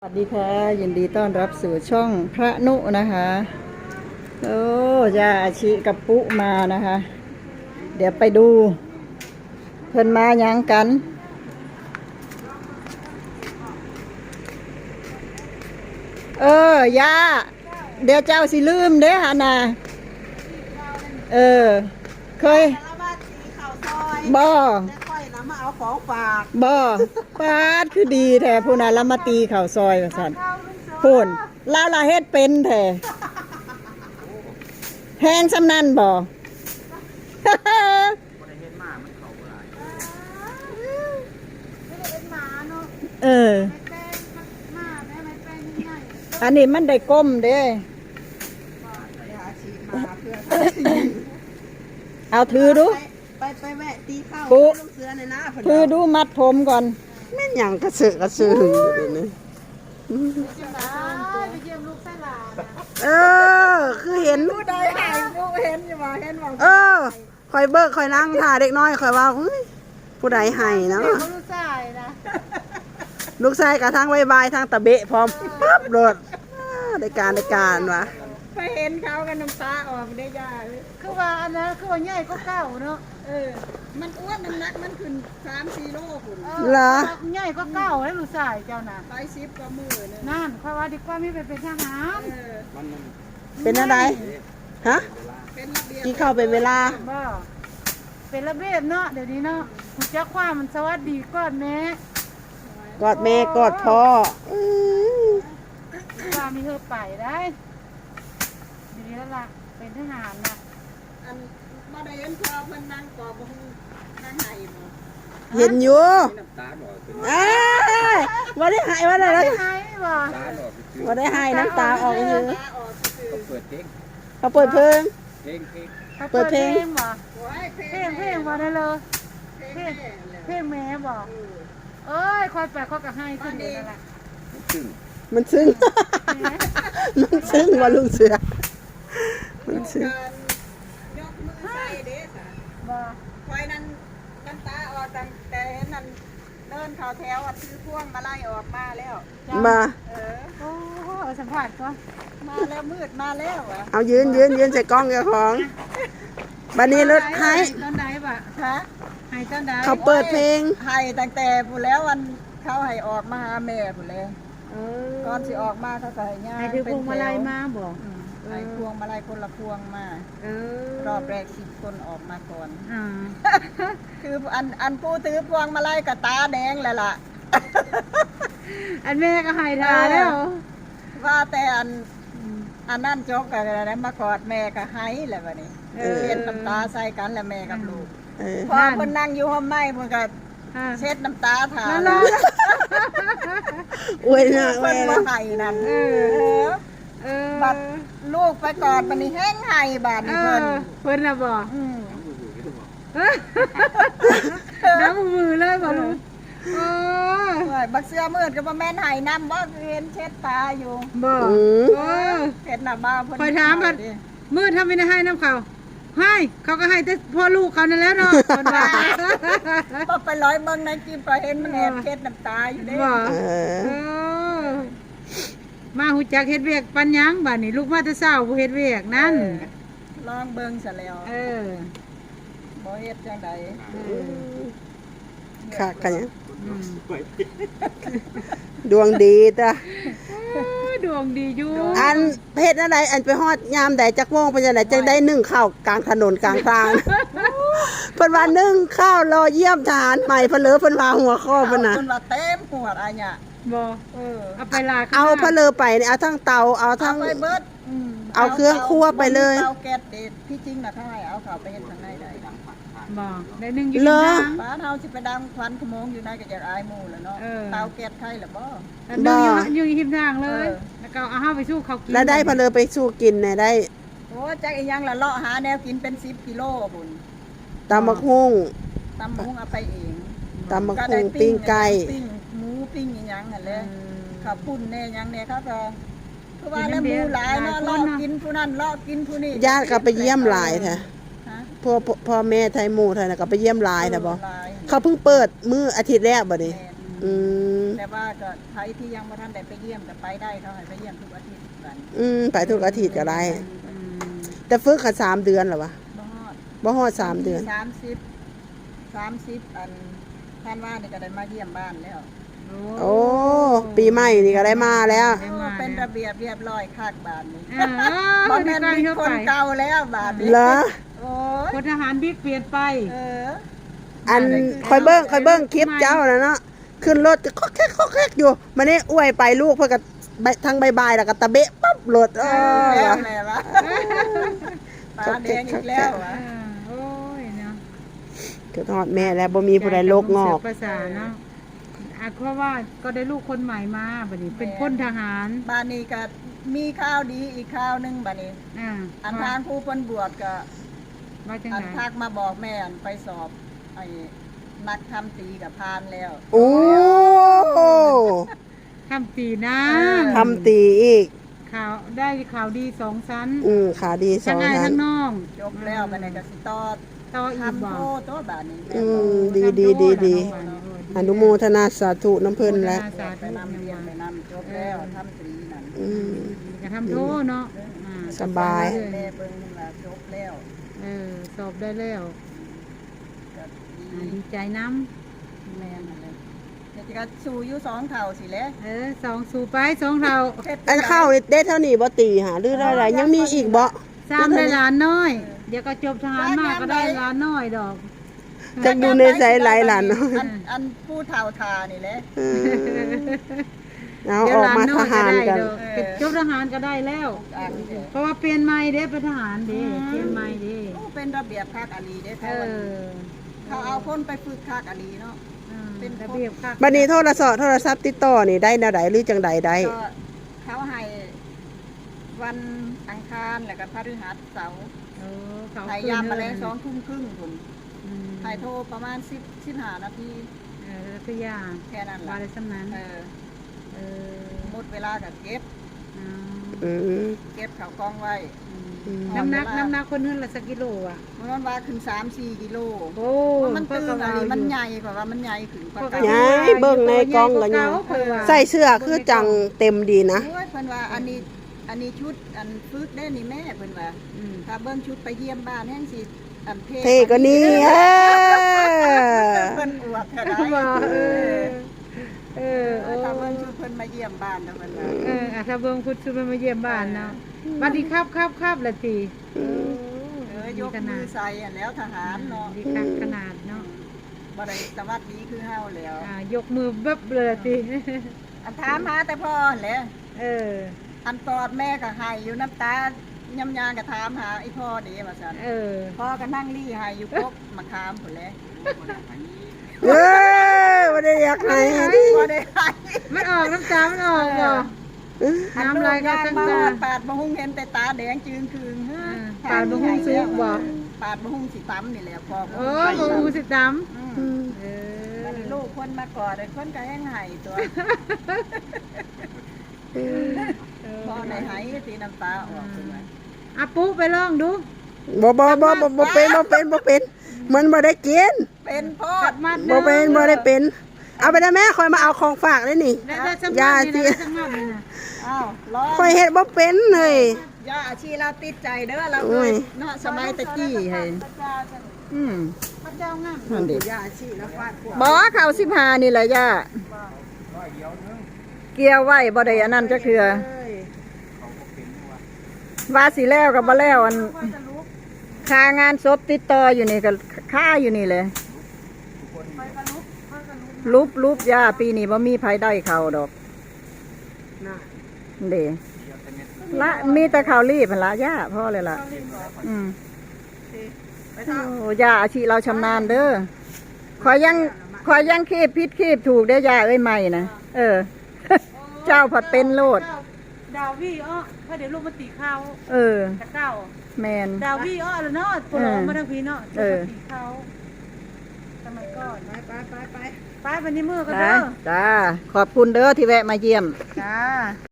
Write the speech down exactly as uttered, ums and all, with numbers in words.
สวัสดีค่ะ ยินดีต้อนรับสู่ช่องพระนุนะคะ โอ้ ย่าอาชิกับปุ๊มานะคะ เดี๋ยวไปดู เพิ่นมาหยังกัน เออย่า เดี๋ยวเจ้าสิลืมเด้อหานาเออ เคย แล้วมาตีข้าวซอย บ่ แต่ค่อยนะมาเอาของฝาก บ่ ปาดคือดีแท้ ผู้นั้นละมาตีข้าวซอยว่าซั่น เอาข้าวลูกเสือ พู้น ลาวละเฮ็ดเป็นแท้ แฮงส่ำนั้นบ่ บ่ได้เฮ็ดมา มันเข้าบ่หลาย ไม่ได้เอ็นหมาเนาะ เออ ไม่แป้งมันมาแม่ ไม่แป้งมันใหญ่ อันนี้มันได้ก้มเด้ เอาถือดู ไป ไป ไปแวะตีข้าว ปุ๊ ลูกเสือหน่อยนะ ถือดูมัดผมก่อน แม่นหยังกระเซอะกระเซอะอยู่เดี๋ยวนี้ ไปเยี่ยมลูกไส้หลานนะ เออ คือเห็น ผู้ใดให้ผู้เห็นอยู่บ่ เห็นบ่ เออ ข่อยเบิกข่อยนั่งท่าเด็กน้อย ข่อยว่า อุ๊ย ผู้ใดให้เนาะ เป็นลูกชายนะ ลูกชายกะทั้งบายบาย ทั้งตะเบะพร้อม ปั๊บโลด อ่า ได้การ ได้การว่ะ ไปเห็นเขากันน้ำตาออกได้ยาเลย คือว่าอันนั้นคือว่าใหญ่กว่าเก่าเนาะ เออ มันอ้วน น้ำหนักมันขึ้นสามสี่โลพุ้น เออ เหรอ ใหญ่กว่าเก่าแล้วลูกชายเจ้าน่ะ หลายสิบกว่ามื้อนึง นั่น ข้อยว่าดีกว่ามีไปเป็นทหาร เออ มัน มัน เป็นอะไร ฮะ เป็นระเบียบ กินข้าวเป็นเวลา บ่ เป็นระเบียบเนาะ เดี๋ยวนี้เนาะ รู้จักความมันสวัสดีกอดแม่ กอดแม่กอดพ่อ อืม ว่ามีเธอไปได้ ดีแล้วล่ะ เป็นทหารน่ะ อัน บ่ได้เห็นพ่อเพิ่นนั่งกอดบ่ฮู้นั่งไห้บ่ เห็นอยู่ น้ำตาบ่เป็น เอ้ย บ่ได้ไห้ บ่ได้ บ่ได้ไห้บ่ ตาบ่เป็น บ่ได้ไห้ น้ำตาออกซื่อ น้ำตาออกซื่อ เขาเปิดเพลง เขาเปิดเพลง เพลง เพลง เขาเปิดเพลง เปิดเพลงบ่ โอ้ย เพลง เพลง เพลงบ่ได้เลย เพลง เพลง แม่ เพลงแม่บ่ เออ เอ้ย ค่อยไปค่อยก็ไห้คือเดียวนั่นแหละ มันซึ้ง มันซึ้ง แหม มันซึ้งว่าลูกเสือ มันซึ้ง การยกมือใส่เด้สะ บ่ ข่อยนั่นน้ำตาออกตั้งแต่นั้น เดินเข้าแถวอะ ถือพวงมาลัยออกมาแล้ว มา เออ โอ้โห เอาสัมผัสก่อน มาแล้ว มืดมาแล้วอะ เอายืน ยืน ยืนใส่กล้องเจ้าของ บัดนี้รถไห้ ตอนใดบ่ ฮะ ไห้ตอนใด เขาเปิดเพลง ไห้ตั้งแต่พู้นแล้ว วันเขาให้ออกมาหาแม่พู้นแล้ว เออ ก่อนสิออกมาเขาก็ให้ย่าง ให้ถือพวงมาลัยมาบ่ อืม เออ ให้พวงมาลัยคนละพวงมา เออ รอบแรกสิบคนออกมาก่อน อ่า คืออัน อันผู้ถือพวงมาลัยก็ตาแดงแล้วล่ะ อันแม่ก็ไห้ท่าแล้ว เออ ว่าแต่อัน อืม อันนั้นจบกันแล้วนะ มากอดแม่ก็ไห้แล้วบัดนี้ เออ เช็ดน้ำตาใส่กันแล้วแม่กับลูก เออ พ่อเพิ่นนั่งอยู่ห้องไม้เพิ่นก็ อ่า เช็ดน้ำตาท่า นั่นล่ะ อวยหน้า เพิ่น แม่ บ่ไห้นั่น เออ เออ เออ บัดลูกไปกอดบัดนี้แฮงไห้บาดนี้เพิ่น เออ เพิ่นน่ะบ่ อืม น้ำมือเลยบ่ลูก เออ โอ้ย บักเสือมืดก็บ่แม่นไห้นำบ่ เห็นเช็ดตาอยู่ บ่ อืม เออ เช็ดหน้าบ่าวเพิ่น ข้อยถามว่า ไห้เด้ มืดทำไมได้ไห้นำเขา ไห้ เขาก็ไห้แต่พ่อลูกเขานั่นแหละเนาะ เพิ่นว่า ก็ไปร้อยเบิ่งในคลิปก็เห็นมันแอบเช็ดน้ำตาอยู่เด้ บ่ เออ เออ มาฮู้จักเฮ็ดเวียกปานหยังบัดนี้ ลูกมาแต่เช้าบ่เฮ็ดเวียกนั่น เออ ลองเบิ่งซะแล้ว เออ บ่เฮ็ดจังใด เออ คักกันหยัง อืม ดวงดีจ้ะ เออ ดวงดีอยู่ อันเฮ็ดอะไร อันไปฮอดยามใด จักโมง เป็นจังใด จังได้นึ่งข้าวกลางถนนกลางทาง เพิ่นว่านึ่งข้าวรอเยี่ยมทหารใหม่ เพิ่นเลย เพิ่นว่าหัวข้อเพิ่นน่ะ เพิ่นว่าเต็มหัวอะเนี่ย บ่ เออ เอาไปลาข้างหน้า เอาพะเลอไปเนี่ย เอาทั้งเตา เอาทั้ง เอาไปเบิด อืม เอาเครื่องครัวไปเลย เตาแก๊สเด็ด ที่จริงน่ะ ถ้าให้เอาเข้าไปเฮ็ดข้างในได้ บ่ ได้นึ่งอยู่ เหรอ ริมทาง บ้านเฮาสิไปดังควันขโมงอยู่ในก็อยากอายหมู่แหละเนาะ เออ เตาแก๊สไขล่ะบ่ แล้วนึ่งอยู่ บ่ นึ่งอยู่ริมทางเลย เออ แล้วก็เอาเฮาไปสู่เขากิน แล้วได้พะเลอไปสู่กินเนี่ย ได้ โอ้ จักอีหยังล่ะ เลาะหาแนวกินเป็นสิบกิโลพุ้น ตำบักหุ่ง ตำบักหุ่งเอาไปเอง ตำบักหุ่ง ก็ได้ปิ้ง ปิ้งไก่ ปิ้งหมูปิ้งอีหยังหั่นแหละ อืม ข้าวปุ้นแน่หยังแน่ เขาก็ คือว่าแล้วหมู่หลายเนาะ หลายคนเนาะ เลาะกินผู้นั้นเลาะกินผู้นี้ ญาติก็ไปเยี่ยมหลายแท้ ฮะ พ่อ พ่อ พ่อแม่ไทยหมู่ไทยน่ะก็ไปเยี่ยมหลายนะบ่ เออ หลาย เขาเพิ่งเปิดมื้ออาทิตย์แรกบ่นี่ แม่น อืม แต่ว่าก็ใครที่ยังบ่ทันได้ไปเยี่ยมก็ไปได้ เขาให้ไปเยี่ยมทุกอาทิตย์กัน อืม ไปทุกอาทิตย์ก็ได้ อืม แต่ฝึกหั้นสามเดือนเหรอวะ บ่ฮอด บ่ฮอดสามเดือน วันที่สามสิบ สามสิบ อันธันวานี่ก็ได้มาเยี่ยมบ้านแล้ว โอ้ โอ้ ปีใหม่นี่ก็ได้มาแล้ว ได้มาแล้ว เป็นระเบียบเรียบร้อยคักบาดนี้ เออ บ่แม่น ได้ มี เข้า คน ไป เก่าแล้วบาดนี้ เหรอ โอ้ย พลทหารบิ๊กเปลี่ยนไป เออ อัน นั่นแหละ คอยเบิ่ง คอยเบิ่งคลิปเจ้านะเนาะ ขึ้นรถก็คอกแคกคอกแคกอยู่ มานี่อวยไปลูกเพิ่นก็ ทั้งบายบายแล้วก็ตะเบะปั๊บรถ เออ แล้วแม่วะ ตาแดงอีกแล้ววะ เออ โอ้ยเนาะ คือทอดแม่แล้วบ่มีผู้ใดลกงอก เสือภาษาเนาะ อ่ะ เพราะว่าก็ได้ลูกคนใหม่มา บัดนี้เป็นพลทหาร บ้านนี้ก็มีข่าวดีอีกข่าวหนึ่งบัดนี้ อ่า อัน ว่า ทางผู้เพิ่นบวชก็ ว่าจัง อัน ใด ทักมาบอกแม่ อันไปสอบ ไอ้นักธรรมตรีก็ผ่านแล้ว โอ้ ธรรมตรีนะ เออ ธรรมตรีอีก ข่าว ได้ข่าวดีสองชั้น อืม ข่าวดีสองชั้น ทั้งอ้ายทั้งน้อง จบแล้ว บัดนี้ก็สิต่อ ต่ออีกบ่ ทำโทษตัวบาดนี้ อืม ดี ทำโทษ ดี ดี นะ ดี น้องหวาน เออ ดี อนุโมทนาสาธุนำเพิ่นแหละ อนุโมทนาสาธุ ไปนำเรียนไปนำ จบแล้ว เออ ธรรมตรีนั่น อืม ก็ทำโทษเนาะ อ่า สบาย แม่เบิ่งว่าจบแล้ว เออ สอบได้แล้ว ก็ดี อ่า ดีใจนำ แม่นนั่นแหละ เดี๋ยวจะสู้อยู่สองเท่าสิแหละ เออ สองสู้ไป สองเท่า อันเข้าได้เท่านี้บ่ตีหา หรือได้หลาย ยังมีอีกบ่ ซ้ำได้หลานน้อย เดี๋ยวก็จบทหารมาก็ได้หลานน้อยดอก จักอยู่ในไสหลายหลานน้อย อัน อันผู้เฒ่าทานี่แหละ เออ เอา เดี๋ยว ออกมาทหารกัน หลานน้อยก็ได้ดอก เออ จบทหารก็ได้แล้ว อ่ะ เพราะว่าเปลี่ยนใหม่เด้ เป็นทหารเด้ อืม เปลี่ยนใหม่เด้ โอ้ เป็นระเบียบคักอีหลีเด้ เออ เขาเอาคนไปฝึกคักอีหลีเนาะ อืม เป็นคน ระเบียบคัก บัดนี้โทรศัพท์ โทรศัพท์ติดต่อนี่ได้แนวใดหรือจังใดได้ ก็เขาให้วันอังคารแล้วก็พฤหัสเสาร์ เออ เขา ให้ยามมื้อแลง คืน สองทุ่มครึ่งพุ้น อืม ให้โทรประมาณสิบ สิบห้านาที เออ แล้วก็ยา แค่นั้นล่ะ ว่าได้ส่ำนั้น เออ เออ หมดเวลาก็เก็บ อ๋อ อืม เก็บเข้ากล่องไว้ อืม อืม น้ำหนัก น้ำหนักคนเฮือนละสักกิโลอะ มันว่าขึ้นสามสี่กิโล โอ้ มันตึง ข้อยก็ว่าอยู่ อันนี้มันใหญ่ ข้อยว่ามันใหญ่ขึ้น ข้อยก็ ข้อยก็ ยาย เบิ่งในกล่องก็ยัง ใหญ่กว่าเก่า ข้อยว่า ใส่เสื้อคือจังเต็มดีนะ โอ้ย เพิ่นว่าอันนี้ อันนี้ชุดอันฝึกเด้นี่แม่ เพิ่นว่า อืม ถ้าเบิ่งชุดไปเยี่ยมบ้านแฮงสิ อันเท่ เท่กว่านี้ เออ เพิ่นอวดเท่าใด ว่า เออ เออ เออ ถ้าเบิ่งชุดเพิ่นมาเยี่ยมบ้านนะเพิ่นว่า เออ อ่ะ ถ้าเบิ่งชุดเพิ่นมาเยี่ยมบ้านเนาะ เออ บัดนี้ครับ ครับ ครับ ละติ อืม เออ ยกมือใส่อันแล้วทหารเนาะ ดีขนาด อืม ดีขนาดเนาะ บ่ได้สวัสดีคือเฮาแล้ว อ่า ยกมือเบิบเลยละติ อันถามหาแต่พ่อหั่นแหละ เออ อันกอดแม่ก็ไห้อยู่ น้ำตาย้ำยางก็ถามหาอีพ่อเด้ว่าซั่น เออ พ่อก็นั่งลี้ไห้อยู่กกมะขามพุ้นแหละ เออ บ่ได้อยากไห้ดิ บ่ได้ไห้ มันออก น้ำตามันออกบ่ เออ น้ำไหลก็ตั้งตา ปาดบ่ฮุงเห็นแต่ตาแดงจึงคืง เออ ปาดบ่ฮุงสุกบ่ ปาดบ่ฮุงสิตำนี่แหละ พ่อ เออ บ่ฮุงสิตำ อืม อืม เออ บัดนี้ลูกคนมากอด คนก็แฮงไห้ตัว เออ พ่อได้ไห้สิน้ำตาออกเพิ่นว่า อ่ะ ปุ๊ไปลองดู บ่ บ่ บ่ บ่ บ่เป็น บ่เป็น บ่เป็น มันบ่ได้กิน เป็นพ่อ บ่เป็น บ่ได้เป็น เอาไปได้แม่ ข้อยมาเอาของฝากได้นี่ ได้ ได้สัก ย่า มัดนี่นะ สิ ได้สักมัดนี่นะ อ้าว ลอง ข้อยเฮ็ดบ่เป็นเลย ย่าอาชีเราติดใจเด้อ เราเคย โอ้ย เนาะ สมัยตะกี้ให้ อืม พระเจ้างาม นั่นดิ ย่าอาชีแล้วฟาดพวก บ่ เข้าสิบห้านี่แหละย่า เกี่ยวไว้บ่ได้อันนั้นจักเทื่อ ว่าสิแล้วก็บ่แล้ว อัน ค่างานศพติดต่ออยู่นี่ก็คาอยู่นี่แหละ ลุบ ลุบ ย่า ปีนี้บ่มีไผได้เข้าดอก น่ะ เด้ ละ มีแต่ข้าวรีบหั่นละย่า พอเลยล่ะ ข้าวรีบเหรอ อืม โอ้ ย่าอาชีเราชำนาญเด้อ ข้อยยัง ข้อยยังคีบผิดคีบถูกเด้อย่าเอ้ย ใหม่นะ เออ เจ้าผัดเป็นโลด ดาวีอ้อ พอเดี๋ยวลูกมาตีข้าว เออ ตะเก้า แม่น ดาวีอ้อแล้วเนาะ พวกเรา เออ มาทางพีเนาะ เออ ลูกมาตีข้าว สมัยก่อน ไป ไป ไป ไป ไป วันนี้มือกันเด้อ จ้า ขอบคุณเด้อที่แวะมาเยี่ยม จ้า